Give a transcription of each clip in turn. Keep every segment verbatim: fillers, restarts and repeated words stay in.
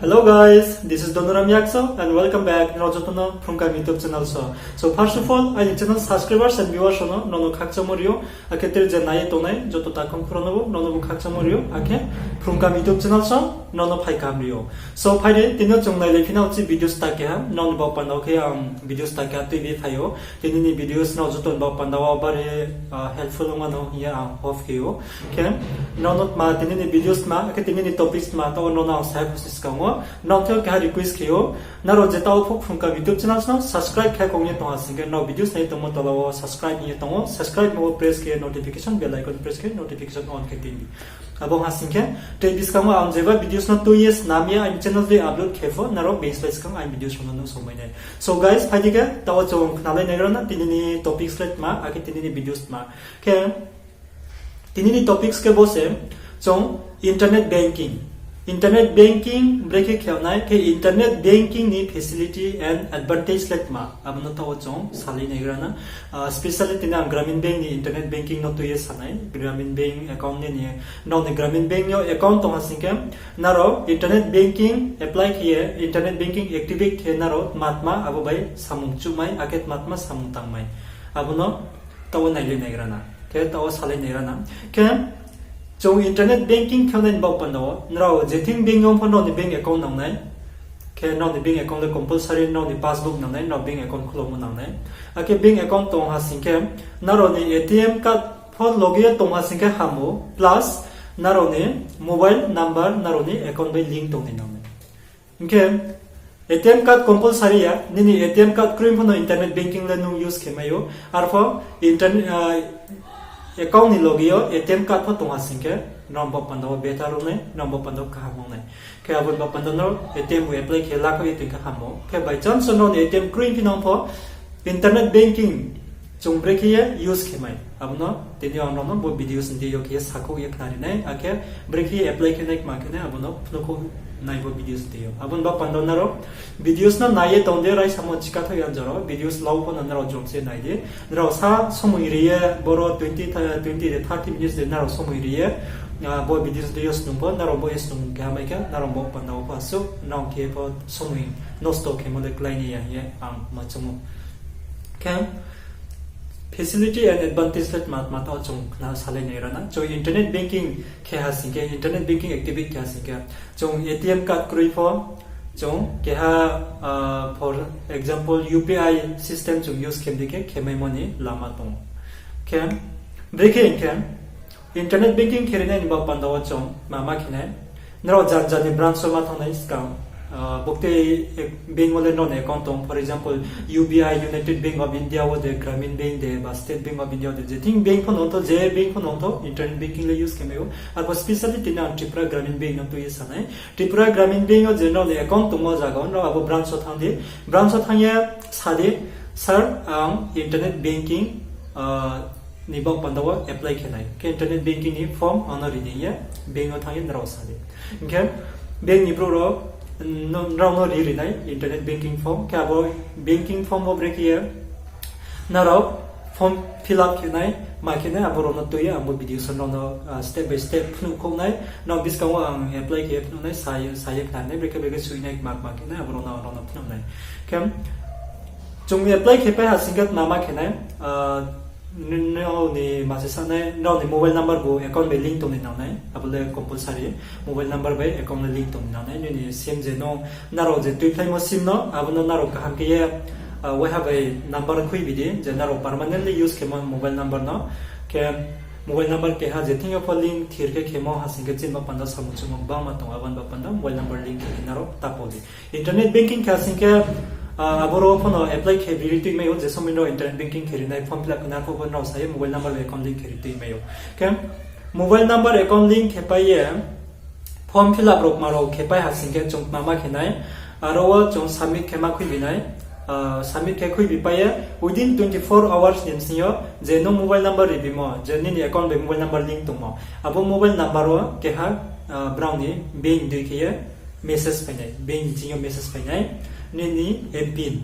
Hello guys, this is Donoram Yakso and welcome back nrao joto no Phrungkam YouTube channel so. So first of all, aini channel subscribers and viewers no, nrao no khakchangmo ri ou, akhe tre je nai ye tongnai joto takhum khuro no bo, nrao no bo khakchangmo ri ou, akhe Phrungkam YouTube channel so, nrao no phai kaham ri ou. So phai di, tini yo chung nailai phi na uchih video sta keha, nrao ni baoh panda wo khe ang video sta keha tuibi phai ou. Tini ni videos nrao joto ni baoh panda wo bari helpful ongma no hing ye ang hope khe ou. Khe nrao no tma tini ni videos tma, akhe tini ni topics tma, taoh wo nrao no ang sa ya kho se skang wo. Nrao thing yo keha request khe ou, nrao je taoh pho Phrungkam YouTube channel no subscribe khe kong ye tong ha sing khe, nrao videos nai ye tongmo tola wo subscribe hing ye tong ou, subscribe mo wo press khe notification bell icon press khe notification on khe tini. Abo ha sing khe, tei buskang wo ang jeba videos no tui ye snam ye aini channel dei upload khe pho, nrao being slái skang aini videos no nuhsao mai nai. So guys, phai di khe, taoh wo chung khnalai naigra na, tini ni topics le tma, akhe tini ni videos tma. Khe, tini ni topics khe bo se, chung internet banking. Internet banking brekhe khe nai, khe internet banking ni facility and advantage le tma, abo no taoh wo chung salai naigra na. Specially tini ang Gramin Bank ni internet banking no tui ye sa nai. Gramin Bank account nini, nrao ni Gramin Bank yo account tong ha sing khe, nrao internet banking apply khe ye, internet banking activate khe nrao tma tma abo bai samung chuhmai, akhe tma tma samung tangmai, abo no taoh wo nailai naigra na, khe taoh wo salai naigra na. Khe, chung internet banking khe nai ni baoh panda wo, nrao je thing bank yo pho nrao ni bank account nang nai. Khe nrao ni bank account le compulsory, nrao ni passbook nang nai, nrao bank account khulomo nang nai. Akhe bank account tong ha sing khe, nrao ni A T M card pho loge ye tong ha sing khe ham ou, plus nrao ni mobile number nrao ni account bai link tong ni nang nai. Hing khe, A T M card compulsory ya, nini A T M card kroi pho no internet banking le nung use khe mai ou. Arpho, internet, account ni loge yo A T M card pho tong ha sing khe, nrao ni baoh panda wo better ong nai, nrao ni baoh panda wo kaham ong nai. Khe abo ni baoh panda nrao A T M bo apply khe lakho ye tong khe ham ou. Khe by chance nrao ni A T M kroi phi nang pho, internet banking chung brekhe ye use khe mai, abo no tini yo ang nrao no bo videos ni deing yo khe ye sakhouh ye khnari nai, akhe brekhe ye apply khe nai kma khe nai, abo no phnuhkhouh nai bo videos ni deing yo. Abo ni baoh panda nrao videos no nai ye tong di, raisamo chikathaoh ya jora videos lau pho no nrao jom se nai di. Nrao sa somoi ri ye, boro twenty, twenty de thirty minutes de nrao somoi ri ye, bo videos ni deing yo snung pho, nrao bo ye snung keha mai khe, nrao bo panda wo pho asuh nrao khe pho somoi nosto khemo le klái nai ya hing ye ang ma choung ou. Khe, facility and advantage le tma tma taoh chung khna salai naigra na. Chung internet banking khe ha sing khe, internet banking activate khe ha sing khe, chung A T M card kroi pho, chung keha, for example, U P I system chung use khe di khe khemaimo ni lama tong ou. Khe, brekhe hing khe, internet banking khe ri nai ni baoh panda wo chung ma ma khe nai, nrao jan jan ni branch wo ma thanng nai skang, buktei bank wo le nrao ni account tong, for example, U B I, United Bank of India wo de, Gramin Bank de, ba State Bank of India wo de, je thing bank pho no ongthou, je bank pho no ongthou, internet banking le use khe mai ou. Arpho specially tini ang Tripura Gramin Bank no tui ye sa nai. Tripura Gramin Bank yo je nrao ni account tongmo zaga wo, nrao abo branch wo thanng di, branch wo thanng ye sa di, Sir, ang internet banking ni baoh panda wo apply khe nai. Khe internet banking ni form ang no ri di hing ye, bank no thanng ye nrao sa di. Hing khe, bank ni brouh rao, nrao no ri ri nai internet banking form. Khe abo banking form wo brekhe ye nrao form fill up khe nai, ma khe nai, abo rao no tui ye ang bo video so nrao no step by step phnuhkhouh nai. Nrao buskang wo ang apply khe ye phnuh nai, sa ye, sa ye khnari nai, brekhe brekhe soi nai, kma kma khe nai, abo rao no, rao no phnuh nai. Khe, chung apply khe pai ha sing khe tma ma khe nai, nrao ni ma se sa nai, nrao ni mobile number bo account bai link tong ni nang nai, abo le compulsory. Mobile number bai account le link tong ni nang nai, nini sim je no, nrao je tuiphlaimo sim no, abo no nrao kaham khe ye, waiha bai number khuibi di, je nrao permanently use khemo mobile number no. Khe mobile number keha je thing yo pho link thir khe khemo ha sing khe chini baoh panda samung chungmo gbangma tong, abo ni baoh panda mobile number link khe nrao ta pau di. Internet banking khe ha sing khe, abo rao pho no apply khe ri ri tui mai ou, je somoi nrao internet banking khe ri nai, form fill up khe nai, arphuh pho nrao sa ye mobile number bai account link khe ri tui mai ou. Khe mobile number account link khe pai ye, form fill up rao kma rao khe pai ha sing khe chung tma ma khe nai, aro wo chung submit khe ma khuibi nai. Submit khe khuibi pai ye, within twenty four hours ni bsing yo, je nung mobile number ribimo, je nini account bai mobile number link tongmo, abo mobile number wo keha, brao ni bank dei khe ye message phai nai, bank ni thing yo message phai nai, nini mpin,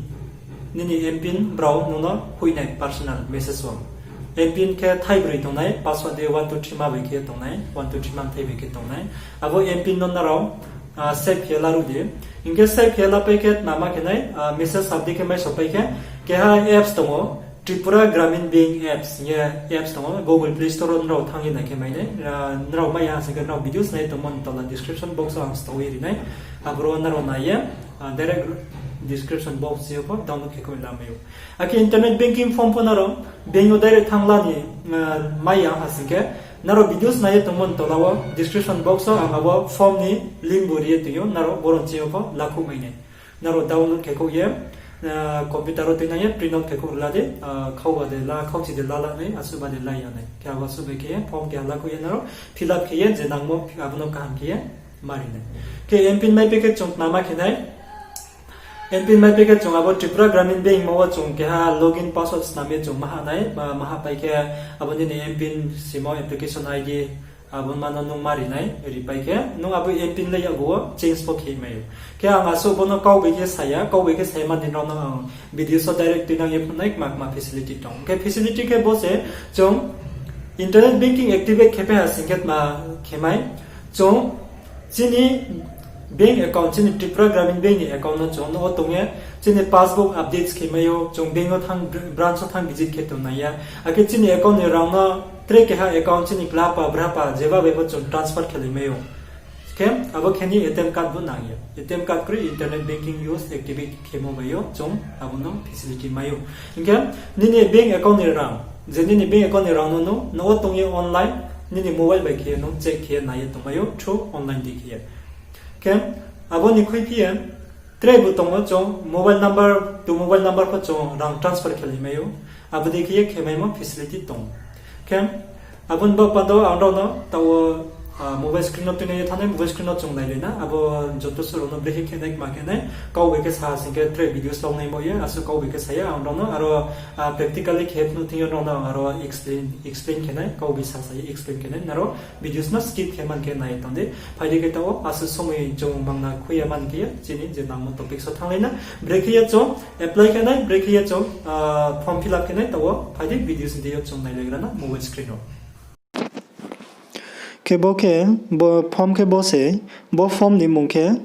nini mpin brao nung no hoih nai personal message wo. Mpin khe thaibroi tong nai, password de one two three ma bai khe tong nai, one two three ma thai bai khe tong nai. Abo mpin no nrao Save khe laruh di. Hing khe save khe lapai khe tma ma khe nai, message update khe mai sopai khe, keha apps tongo, Tripura Gramin Bank apps hing ye apps tongo, Google Play Store wo nrao thanng ye nai khe mai nai. Nrao mai ya ha sing khe nrao videos nai tongmo ni tola description box wo ang stao ye ri nai. Aboro nrao nai ye, direct description box yo pho download khe khe lamai ou. Akhe internet banking form pho nrao bank yo direct thanng la ni mai ya ha sing khe, nrao videos nai ye tongmo ni tola wo description box wo ang abo form ni link bo ri ye tong ou, nrao boro ni ching yo pho lakhouh mai nai. Nrao download khe khouh ye, computer wo tuinang ye print out khe khouh la di, khauba de la, khauchi de la la nai, asuhba de la ya nai. Khe abo asuh bai khe ye form keha lakhouh ye nrao fill up khe ye je nangmo abo no kaham khe ye ma ri nai. Khe mpin maipai khe chung tma ma khe nai, mpin maipai khe chung abo Tripura Gramin Bank hingmo wo chung keha login password snam ye chung maha nai, maha pai khe abo nini mpin simo application ID abo ma no nung ma ri nai, ripai khe nung abo mpin le yakgu wo change pho khe mai ou. Khe ang asuh bo no kau bai khe sa ya, kau bai khe sa ya mani nrao no ang videos wo direct tuinang ye phnuh nai kma kma facility tong. Khe facility khe bo se chung internet banking activate khe pai ha sing khe tma khe mai, chung chini bank account, chini Tripura Gramin Bank ni account no chung no tong ye, chini passbook updates khe mai ou, chung bank wo thanng, branch wo thanng visit khe tongnai ya. Akhe chini account ni rang no tre keha account chini klapa brapa jeba bai pho chung transfer khe lai mai ou. Khe abo khe ni ATM card bo nang ya. ATM card kroi internet banking use activate khemo bai yo chung abo no facility mai ou. Hing khe nini bank account ni rang, je nini bank account ni rang no nung no tong ye online, nini mobile bai khe ye nung check khe ye nai ye tongmai ou through online di khe ye. Khe abo ni khuiphi ye tre bo tong ou chung mobile number, to mobile number pho chung rang transfer khe lai mai ou. Abo dei khe ye khe maimo facility tong. Khe abo ni baoh panda ang nrao no taoh wo mobile screen no tuinai ye thanngnai, mobile screen no chung nailai na, abo joto suh rao no brekhe khe nai kma khe nai, kau bai khe sa sing khe tre videos long nai bo ye, asuh kau bai khe sa ya ang nrao no, aro practically khe phnuh thing yo nrao no aro explain, explain khe nai, kau bai sa sa ye explain khe nai, nrao videos no skip khe man khe nai tong di. Phai di khe taoh wo asuh somoi chung bangna khui ya man khe ye, chini je nangmo topics wo thannglai na, brekhe ye chung apply khe nai, brekhe ye chung form fill up khe nai, taoh wo phai di videos ni deing yo chung nailaigra na mobile screen wo. Khe bo khe, bo form khe bo se, bo form ni mung khe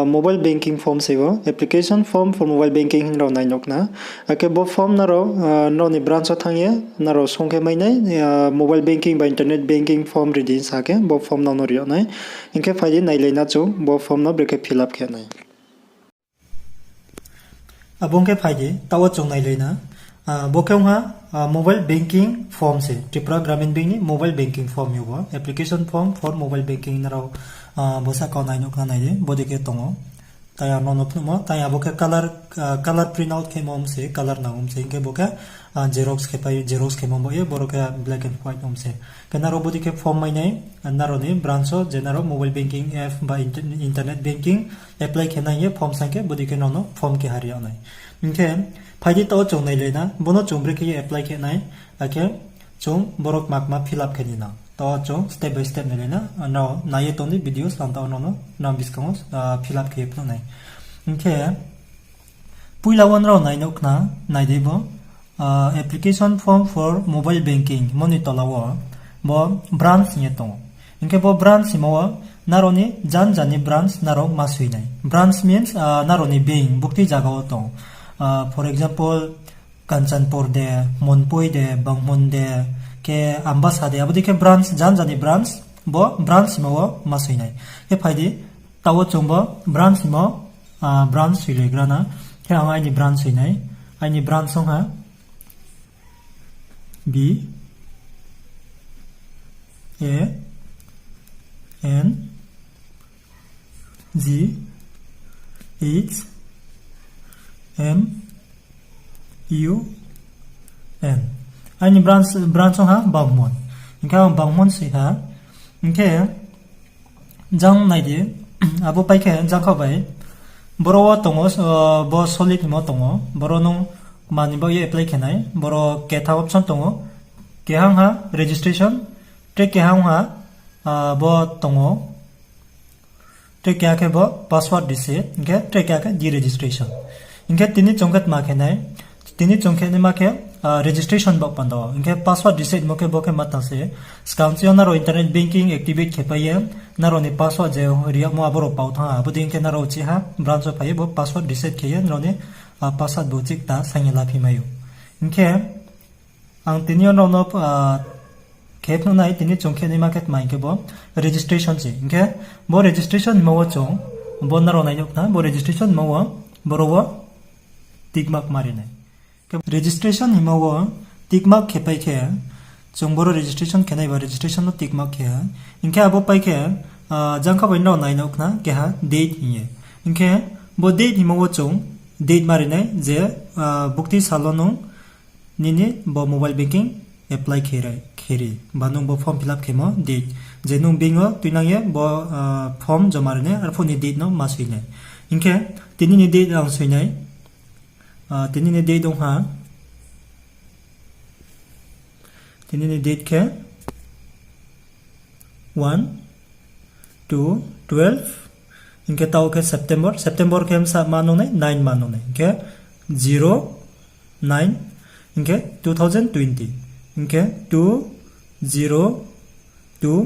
mobile banking form se bo, application form for mobile banking hing rao nai nuh khna. Akhe bo form nrao, nrao ni branch wo thanng ye, nrao song khe mai nai, mobile banking ba internet banking form ri di sa khe bo form nrao no ri yag nai. Hing khe phai di nailai na chung bo form no brekhe fill up khe nai. Abo ong khe phai di, taoh wo chung nailai na. Bo khe ong ha mobile banking form se, Tripura Gramin Bank ni mobile banking form yo bo, application form for mobile banking nrao bo sahka wo nai nuh khna nai di, bodei khe tong ou. Tai ang nrao no phnuhmo, tai abo khe color, color print out khemo om se, color nang om se, hing khe bo khe xerox khe pai, xerox khemo bo ye, boro khe black and white om se. Khe nrao bodei khe form mai nai, nrao ni branch wo je nrao mobile banking app ba internet banking apply khe nai ye form saing khe bodei khe nrao no form keha ri yag nai. Hing khe phai di taoh wo chung nailai na, bo no chung brekhe ye apply khe nai, akhe chung boro kma kma fill up khe ni nang. Taoh wo chung step by step nailai na, nrao nai ye tong di videos, ang taoh wo nrao no nang buskang wo fill up khe ye phnuh nai. Hing khe poila wo nrao nai nuh khna, nai di bo, application form for mobile banking mo ni tola wo bo branch hing ye tong ou. Hing khe bo branch hingmo wo nrao ni jan jan ni branch nrao ma soi nai. Branch means nrao ni bank buktui zaga wo tong. For example, Kanchanpur de, Monpoi de, Banghmun de, khe Ambasa de, abo dei khe branch, jan jan ni branch, bo branch hingmo wo ma soi nai. Khe phai di, taoh wo chung bo branch hingmo, branch soilaigra na. Khe ang aini branch soi nai. Aini branch ong ha B A N G H M U N. Aini branch, branch ong ha Banghmun. Hing khe ang Banghmun soi ha. Hing khe jang nai di, abo pai khe jang kha bai. Boro wo tong ou, bo solid hingmo tong ou. Boro nung mani baoh ye apply khe nai. Boro ketha option tong ou. Keha ong ha registration, tre keha ong ha, bo tong ou. Tre keha khe bo password reset, hing khe tre keha khe deregistration. Hing khe tini chung khe tma khe nai, tini chung khe naima khe, registration baoh panda wo. Hing khe password reset mo khe bo khe ma tang se. Skang chi yo nrao internet banking activate khe pai ye, nrao ni password je ri yagmo abo rao pao thanng ha. Abo dei hing khe nrao chi ha branch wo phai ye bo password reset khe ye nrao ni password bo chikta saing ye laphi mai ou. Hing khe ang tini yo nrao no khe phnuh nai, tini chung khe naima khe tma hing khe bo registration se. Hing khe bo registration hingmo wo chung, bo nrao nai nuh khna, bo registration hingmo wo boro wo tick mark ma ri nai. Khe registration hingmo wo tick mark khe pai khe, chung boro registration khe nai ba registration no tick mark khe ha. Hing khe abo pai khe, jangkha bai nrao nai nuh khna keha date hing ye. Hing khe bo date hingmo wo chung date ma ri nai je bukti sal wo nung nini bo mobile banking apply khe ri, khe ri ba nung bo form fill up khemo date, je nung bank wo tuinang ye bo form joma ri nai arphuh ni date no ma soi nai. Hing khe tini ni date ang soi nai, tini ni date ong ha, tini ni date khe one, two, twelve, hing khe taoh khe September, September khe bsa ma nung nai, nine ma nung nai, hing khe zero nine, hing khe two thousand twenty, hing khe two zero two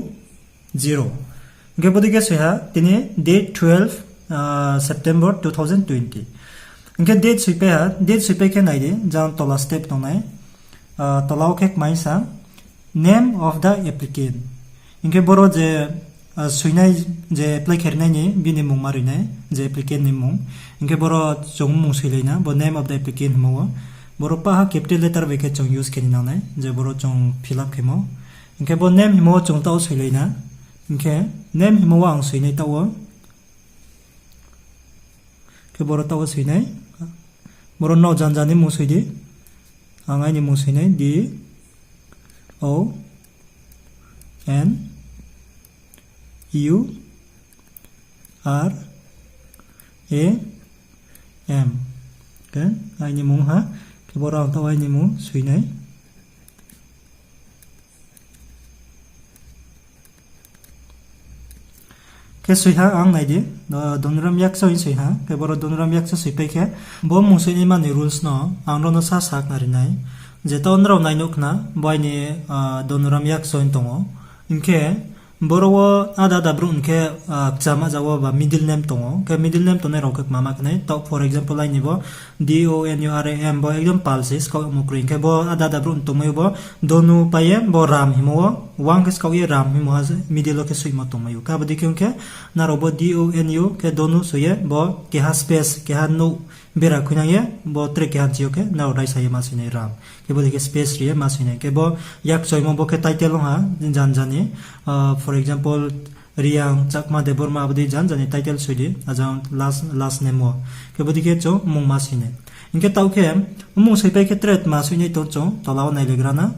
zero. Hing khe bodei khe soi ha tini date twelve September two thousand twenty. Hing khe date soipai ha, date soipai khe nai di, jang tola step tongnai. Tola wo khe kmaing sa, name of the applicant. Hing khe boro je soinai, je apply khe rinai ni bini mung ma ri nai, je applicant ni mung. Hing khe boro chung mung soilai na, bo name of the applicant hingmo wo. Boro paha capital letter bai khe chung use khe ni nang nai, je boro chung fill up khemo. Hing khe bo name hingmo wo chung taoh wo soilai na. Hing khe name hingmo wo ang soi nai taoh wo. Khe boro taoh wo soi nai. Boro nrao janja ni mung soi di. Ang aini mung soi nai, D O N U R A M. Khe aini mung ha. Khe boro ang taoh aini mung soi nai. Khe soi ha ang nai di, Donuram Yakcha hing soi ha, khe boro Donuram Yakcha soipai khe, bo mung soinaima ni rules no ang nrao no sa sakhnari nai. Je taoh nrao nai nuh khna, bo aini Donuram Yakcha hing tong ou. Hing khe boro wo ada ada brouh hing khe kchama ja wo ba middle name tong ou. Khe middle name tongnai rao khe kmama khe nai. Taoh for example aini bo D O N U R A M bo ekdom pal se skaoh yagmo kroi. Hing khe bo ada ada brouh tongmai ou bo Donu pai ye bo Ram hingmo wo, wang khe skaoh ye Ram hingmo ha middle wo khe soihmo tongmai ou. Khe abo dei khe ong khe nrao bo D O N U khe Donu soi ye bo keha space, keha nouh bera khuinang ye bo tre keha nchi yo khe nrao raisa ye ma soi nai Ram. Khe bo dei khe space ri ye ma soi nai. Khe bo yakchoimo bo khe title ong ha, janja ni, for example, Reang, Chakma, Debbarma, abo dei janja ni title soi di, ajang last name wo. Khe bo dei khe chung mmung ma soi nai. Hing khe taoh khe mmung soipai khe tre tma soi nai tong chung, tola wo nailaigra na,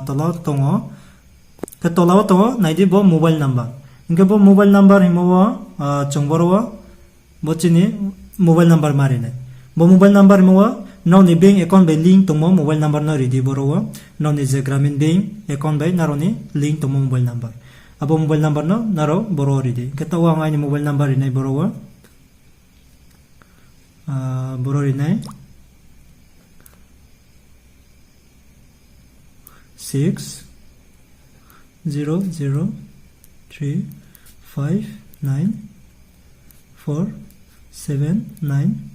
tola wo tong ou. Khe tola wo tong ou, nai di bo mobile number. Hing khe bo mobile number hingmo wo, chung boro wo, bo chini mobile number ma ri nai. Bo mobile number hingmo wo, nrao ni bank account bai link tongmo mobile number no ri di boro wo. Nrao ni je Gramin Bank account bai nrao ni link tongmo mobile number. Abo mobile number no nrao boro wo ri di. Hing khe taoh wo ang aini mobile number ri nai boro wo. Boro ri nai six zero zero three five nine four seven nine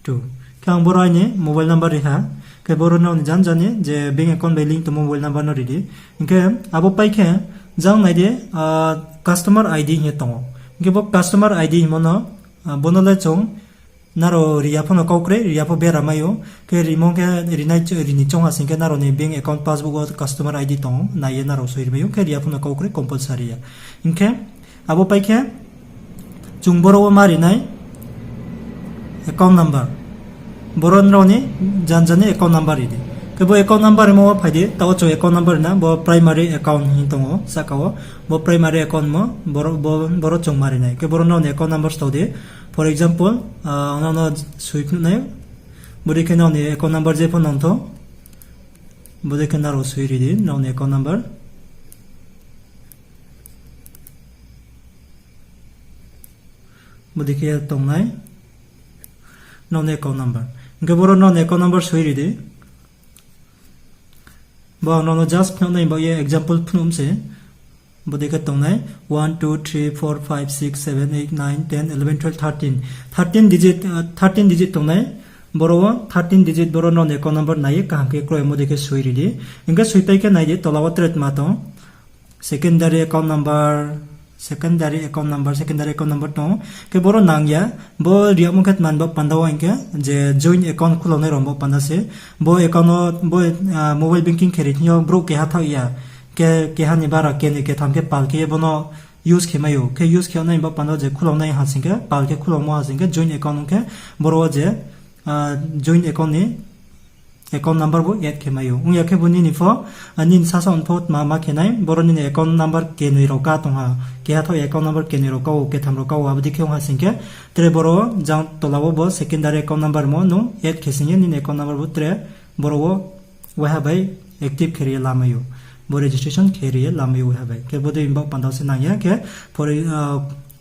two. Khe ang boro aini mobile number ri ha. Khe boro nrao ni janja ni je bank account bai link tongmo mobile number no ri di. Hing khe abo pai khe jang nai di, customer I D hing ye tong ou. Hing khe bo customer I D hingmo no, bo no le chung nrao ri ya pho no kau kroi, ri ya pho bera mai ou. Khe rimo khe ri ni choung ha sing khe nrao ni bank account passbook wo customer I D tong ou, nai ye nrao soi ri mai ou, khe ri ya pho no kau kroi, compulsory ya. Hing khe abo pai khe chung boro wo ma ri nai account number. Boro nrao ni janja ni account number ri di. Khe bo account number rimo wo phai di, taoh wo chung account number ri na, bo primary account hing tong ou sahka wo. Bo primary account mo, boro chung ma ri nai. Khe boro nrao ni account number stao di. For example, ang nrao no soi phnuh nai. Bodei khe nrao ni account number je pho nang thou, bodei khe nrao soi ri di, nrao ni account number. Bodei khe tongnai nrao ni account number. Hing khe boro nrao ni account number soi ri di. Bo ang nono just phnuh nai baoh ye example phnuh mi se. Bodei khe tongnai one, two, three, four, five, six, seven, eight, nine, ten, eleven, twelve, thirteen. Thirteen digit, thirteen digit tongnai. Boro wo thirteen digit boro nrao ni account number nai ye kaham khe kroimo dei khe soi ri di. Hing khe soipai khe nai di, tola wo tre tma tong. Secondary account number, secondary account number, secondary account number tong ou. Khe boro nang ya, bo riyagmo khe tma ni baoh panda wo hing khe, je joint account khulonai rao ni baoh panda se. Bo account wo, bo, mobile banking khe ri thing yo brouh keha thaoh ya. Khe keha ni bara kenoi ketham khe pal khe ye bono use khe mai ou. Khe use khe nai ni baoh panda wo je khulonai ha sing khe, pal khe khulomo ha sing khe, joint account ong khe, boro wo je, joint account ni account number bo add khe mai ou. Ong ya khe bo nini pho, nini sasa ni pho tma ma khe nai, boro nini account number kenoi rao ka tong ha, keha thaoh ya account number kenoi rao ka ou, ketham rao ka ou, abo dei khe ong ha sing khe, tre boro jang tola wo bo secondary account number mo nung add khe sing ye nini account number bo tre boro wo waiha bai active khe ri ye lamai ou. Bo registration khe ri ye lamai ou waiha bai. Khe bodei ni baoh panda wo se nang ya khe,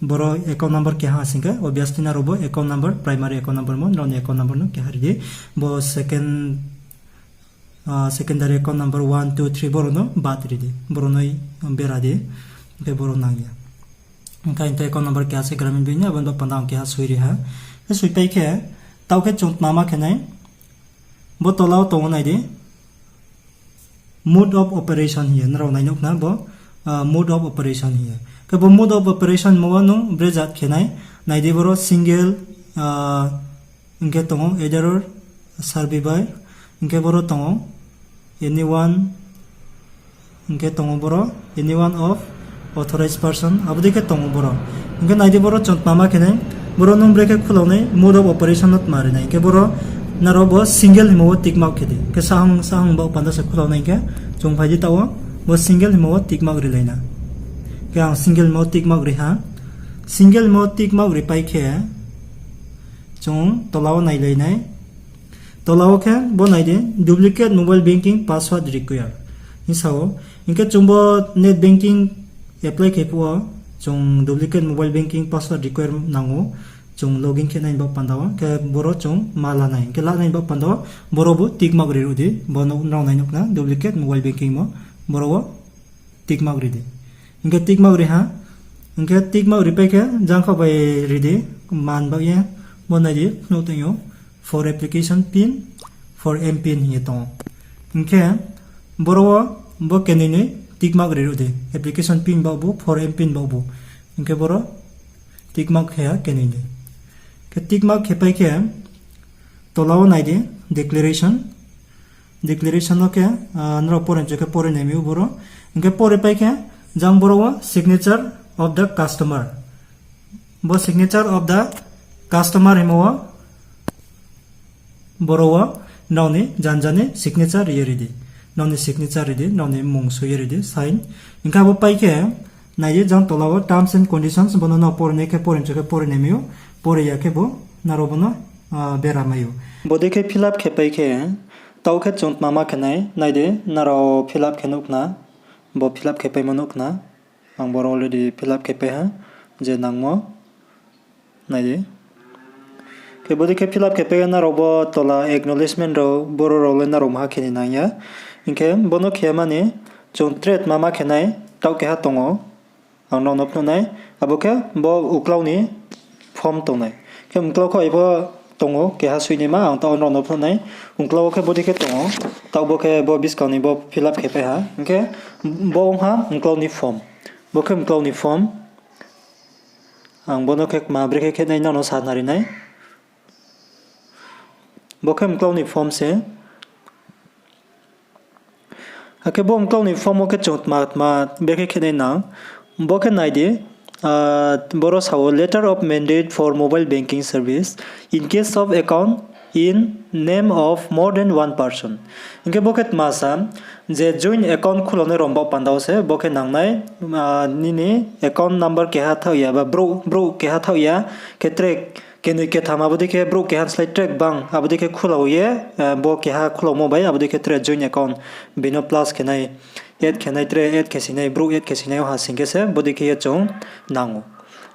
boro account number keha sing khe, obviously nrao bo account number, primary account number mo, nrao ni account number no keha ri di. Bo second, secondary account number one, two, three boro no bad ri di. Boro no bera di. Khe boro nang ya. Hing khe ang to account number keha se Gramin Bank ni, abo ni baoh panda ang keha soi ri ha. Khe soipai khe, taoh khe chung tma ma khe nai. Bo tola wo tong ou nai di. Mode of operation hing ye, nrao nai nuh khna bo, mode of operation hing ye. Khe bo mode of operation mo wo nung brejat khe nai, nai di boro single, hing khe tong ou, either or, survivor, hing khe boro tong ou, anyone, hing khe tong ou boro, any one of authorized person, abo dei khe tong ou boro. Hing khe nai di boro chung tma ma khe nai, boro nung brekhe khulao nai, mode of operation no tma ri nai. Hing khe boro nrao bo single hingmo wo tick mark khe di. Khe sahang, sahang baoh panda se khulao nai hing khe, chung phai di taoh wo, bo single hingmo wo tick mark rilai na. Khe ang single hingmo wo tick mark ri ha. Single hingmo wo tick mark ripai khe, chung tola wo nailai nai. Tola wo khe bo nai di, duplicate mobile banking password required hing sa ou. Hing khe chung bo net banking apply khe phuh wo, chung duplicate mobile banking password required nang ou. Chung login khe nai ni baoh panda wo, khe boro chung ma la nai. Hing khe la nai ni baoh panda wo, boro bo tick mark ri ruh di, bo no nrao nai nuh khna, duplicate mobile banking mo, boro wo tick mark ri di. Hing khe tick mark ri ha, hing khe tick mark ripai khe jangkhaoh bai ri di, man baoh ye, bo nai di, phnuh tong ou, for application pin, for M pin hing ye tong ou. Hing khe boro wo bo kenoi noi tick mark ri ruh di, application pin baoh bo, for M pin baoh bo. Hing khe boro tick mark khe ha kenoi noi. Khe tick mark khepai khe tola wo nai di, declaration. Declaration no khe, nrao pore chu khe pore nai mi ou boro. Hing khe pore pai khe, jang boro wo signature of the customer. Bo signature of the customer hingmo wo, boro wo nrao ni janja ni signature ri ye ri di. Nrao ni signature ri di, nrao ni mmung soi ye ri di, sign. Hing khe abo pai khe, nai di jang tola wo terms and conditions, bo no nrao pore nai khe pore chu khe pore nai mi ou, pore ya khe bo nrao bo no bera mai ou. Bodei khe fill up khe pai khe, taoh khe chung tma ma khe nai, nai di, nrao fill up khe nuh khna, bo fill up khe paimo nuh khna, ang boro already fill up khe pai ha, je nangmo, nai di. Khe bodei khe fill up khe pai khe nrao bo tola acknowledgement rao, boro rao le nrao maha khe ni nang ya. Hing khe bo no khe mani, chung tre tma ma khe nai, taoh keha tong ou. Ang nrao no phnuh nai, abo khe bo uklau ni form tong nai. Khe uklau khe abo tong ou, keha soinaima, ang taoh nrao no phnuh nai. Uklau wo khe bodei khe tong ou, taoh bo khe bo buskang ni bo fill up khe pai ha. Hing khe bo ong ha uklau ni form. Bo khe uklau ni form. Ang bo no khe kma brekhe khe nai nrao no sa nari nai. Bo khe uklau ni form se. Akhe bo uklau ni form wo khe chung tma tma brekhe khe nai nang. Bo khe nai di, boro sa ou letter of mandate for mobile banking service in case of account in name of more than one person. Hing khe bo khe tma sa, je joint account khulonai rao ni baoh panda wo se, bo khe nang nai, nini account number keha thaoh ya, ba brouh, brouh keha thaoh ya, khe tre kenoi ketham abo dei khe brouh keha ni slái tre gbang abo dei khe khulao ye, bo keha khulaomo bai abo dei khe tre joint account, bini plus khe nai, add khe nai tre, add khe si nai, brouh add khe si nai, ong ha sing khe se bodei khe ye chung nang ou.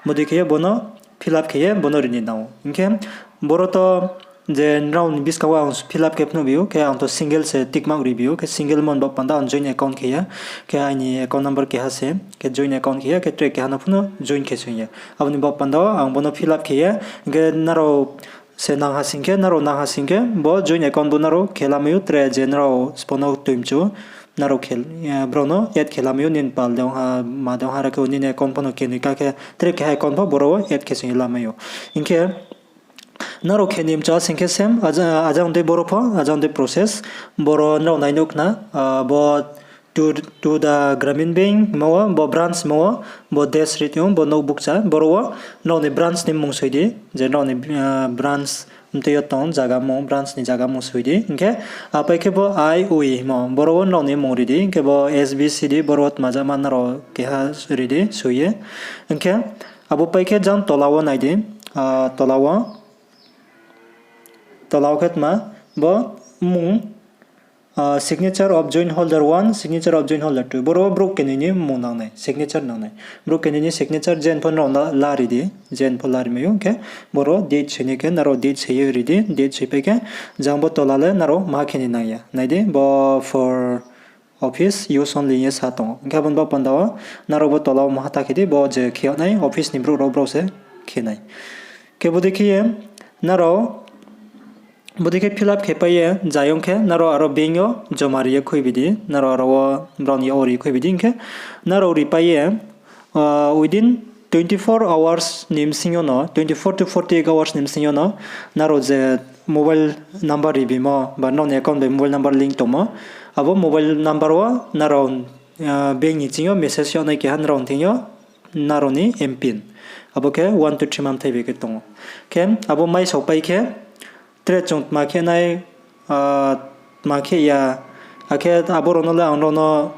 Bodei khe ye bo no fill up khe ye bo no ri ni nang ou. Hing khe boro to Je nrao ni buskang wo ang fill up khe phnuh bi ou, khe ang to single se tick mark ri bi ou, khe single mo ni baoh panda ang joint account khe ya, khe aini account number keha se, khe joint account khe ya, khe tre keha no phuno joint khe soi ya. Abo ni baoh panda wo ang bo no fill up khe ya, hing khe nrao se nang ha sing khe, nrao nang ha sing khe, bo joint account bo nrao khe lamai ou, tre je nrao sbo no toi mchu, nrao khe, brao no add khe lamai ou, nini pal de ong ha, ma de ong ha, are khe nini account pho no khe noi ka khe, tre keha account pho boro wo add khe soi lamai ou. Hing khe, nrao khe ni mchu a sing khe same, ajang dei boro pho, ajang dei process, boro nrao nai nuh khna, bo to, to the Gramin Bank hingmo wo, bo branch hingmo wo, bo dash ri tong ou, bo nouh bukcha, boro wo nrao ni branch ni mmung soi di, je nrao ni branch mtui yo tong zaga mmung, branch ni zaga mmung soi di. Hing khe, apai khe bo I O E hingmo, boro wo nrao ni mmung ri di, hing khe bo S B C D, boro wo tma jama nrao keha ri di, soi ye. Hing khe, abo pai khe jang tola wo nai di, tola wo, tola wo khe tma, bo mmung, signature of joint holder one, signature of joint holder two. Boro wo brouh khe noi ni mmung nang nai, signature nang nai. Brouh khe noi ni signature jen pho nrao la ri di, jen pho la ri mai ou, hing khe boro date soi ni khe nrao date soi ye ri di, date soi pai khe jang bo tola le nrao maha khe ni nang ya. Nai di, bo for office use only hing ye sa tong ou. Hing khe abo ni baoh panda wo nrao bo tola wo maha ta khe di, bo je khe yag nai office ni brouh rao, brao se khe nai. Khe bodei khe ye nrao, bodei khe fill up khe pai ye zayong khe nrao aro bank yo joma ri ye khuibi di, nrao aro wo brao ni yo ri khuibi di, hing khe nrao ri pai ye, within twenty four hours ni bsing yo no, twenty four to forty eight hours ni bsing yo no, nrao je mobile number ribimo ba nrao ni account bai mobile number link tongmo, abo mobile number wo nrao bank ni ching yo message yag nai keha nrao ni thing yo, nrao ni mpin. Abo khe one two three mamthai bai khe tong ou. Khe abo maisao pai khe, tre chung tma khe nai, tma khe ya, akhe abo rao no le ang rao no,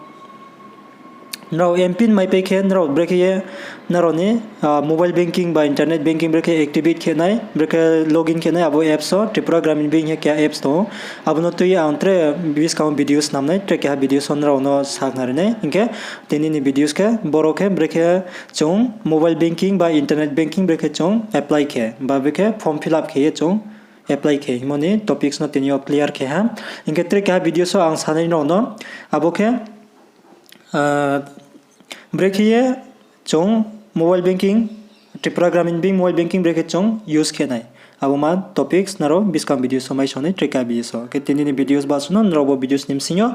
nrao mpin mai pai khe nrao brekhe ye, nrao ni mobile banking ba internet banking brekhe activate khe nai, brekhe login khe nai abo apps wo, Tripura Gramin Bank hing ye keha apps tong ou. Abo no tui ye ang tre buskang wo video snam nai, tre keha videos wo nrao no sakhnari nai. Hing khe, tini ni videos khe boro khe brekhe chung mobile banking ba internet banking brekhe chung apply khe, ba brekhe form fill up khe ye chung apply khe hingmo ni topics no tini yo clear khe ha. Hing khe tre keha videos wo ang sanai nrao no, abo khe, brekhe ye chung mobile banking, Tripura Gramin Bank mobile banking brekhe chung use khe nai. Abo ma topics nrao buskang videos wo mai song nai, tre keha videos wo. Khe tini ni videos ba suh no, nrao bo videos ni bsing yo,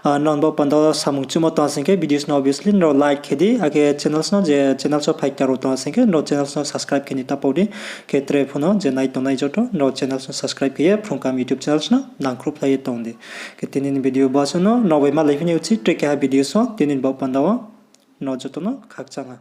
nrao bo panda wo samung chumo tong ha sing khe videos no obviously nrao like khe di, akhe channels no je channels wo phai kta rao tong ha sing khe nrao channels no subscribe khe ni ta pau di. Khe tre phuno je nai tongnai joto nrao channels no subscribe khe ye Phrung Kaham YouTube channels no nangkhruhphlai ye tong di. Khe tini ni video ba suh no, nrao bai malai phi ni uchih tre keha videos wo, tini ni baoh panda wo nrao joto no khakchang ha.